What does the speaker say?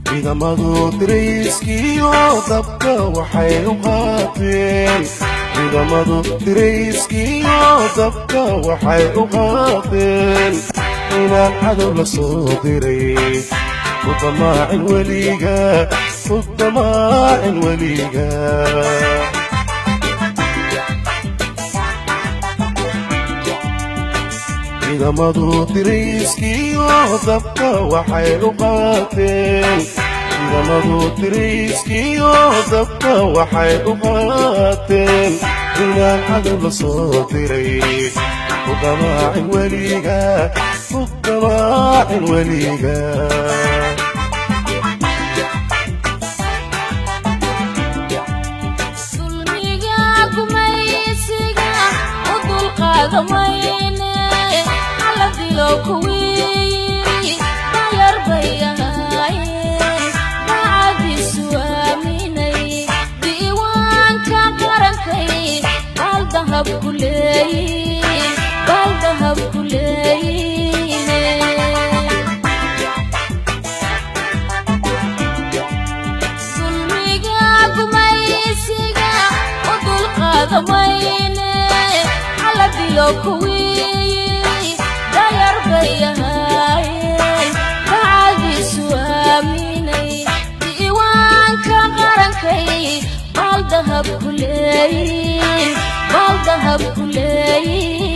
Ciidamadu dirayskiyo dabka waxay u qaateen, ciidamadu dirayskiyo dabka waxay u qaateen inaan cadow la soo diray. Ku damaacin weliga, ku damaacin weliga. Ciidamadu dirayskiyo dabka waxay u qaateen, ciidamadu dirayskiyo dabka waxay u qaateen inaan cadow la soo diray. Ku damaacin weliga, ku damaacin weliga. Dulmiga gumaysiga u dulqaadamayne, hala dilo kuwii dayar bay ahaayeen, dacadiisu aaminay. Diiwaanka qarankay baaldahab ku leeyiin, baaldahab ku leeyiine. Dulmiga gumaysiga u dulqaadamayne, hala dilo kuwii dayar bay ahaayeen, dacadiisu aaminay. Diiwaanka qarankay baaldahab ku leeyiin, baaldahab ku leeyiin.